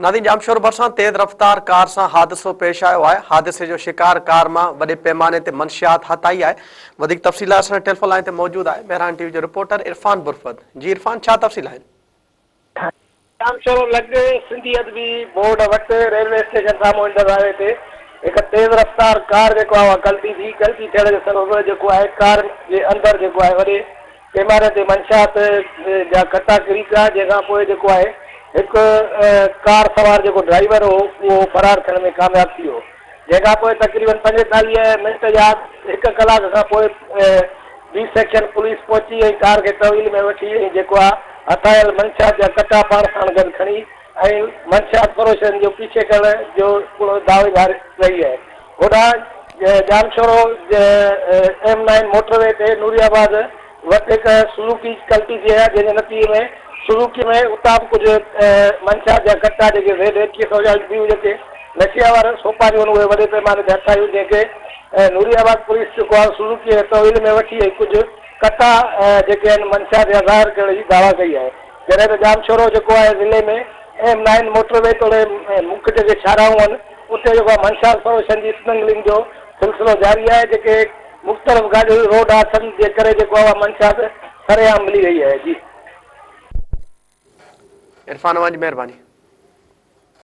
نادين ڄامشورو ڀرسان تيز رفتار ڪار سان حادثو پيش آيو آهي، حادثي جو شڪار ڪار مان وڏي پيماني تي منشيات هٿ آئي آهي، وڌيڪ تفصيل لاء اسان ٽيليفون لائين تي موجود آهي مهراڻ ٽي وي جو رپورٽر عرفان برفت جي عرفان ڇا تفصيل آهن؟ ڄامشورو لڳ سنڌي ادبي بورڊ وٽ ريلوي اسٽيشن سامهون انڊس هاء وي تي هڪ تيز رفتار ڪار جيڪو آهي اها ڪلٽي ٿي، ڪلٽي ٿيڻ جو سبب جيڪو آهي ڪار جي اندر جيڪو آهي وڏي پيماني تي منشيات جا ڪٽا ڪري پيا، جنهن کان پوء جيڪو آهي هڪ ڪار سوار جيڪو ڊرائيور هو اهو فرار ٿيڻ ۾ ڪامياب ٿي ويو، جنهن کان پوء تقريبن 45 منٽ يا هڪ ڪلاڪ کان پوء بي سيڪشن پوليس پهچي ۽ ڪار کي تحويل ۾ وٺي ۽ جيڪو آهي هٿ آيل منشيات جا ڪٽا پاڻ ساڻ گڏ کڻي ۽ منشيات فروشن جو پيڇي ڪرڻ جو پڻ دعويدار رهي آهي. هوڏانهن ڄامشورو جي ايم نائن موٽر وي تي نوري آباد وٽ هڪ سوزوڪي ڪلٽي ٿي آهي جنهن جي نتيجي ۾ سوزوڪي ۾ اتان به ڪجهه منشيات جا ڪٽا جيڪي زيڊ 21 سو جا ٻيون جيڪي نشي وارا سوپاريون آهن اهي وڏي پيماني تي هٿ آيون جنهن کي نوري آباد پوليس جيڪو آهي سوزوڪي کي تحويل ۾ وٺي ۽ ڪجهه ڪٽا جيڪي آهن منشيات جا ظاهر ڪرڻ جي دعويٰ ڪئي آهي جڏهن ته ڄامشورو جيڪو آهي ضلعي ۾ ايم نائن موٽر وي توڙي مک جيڪي شاهراهون آهن اتي جيڪو آهي منشيات فروشن جي اسمگلنگ جو سلسلو جاري آهي جيڪي مختلف گاڏيون روڊ حادثن جي ڪري جيڪو آهي اها منشيات سرعام ملي رهي آهي جي. عرفان اوهان جي مهرباني.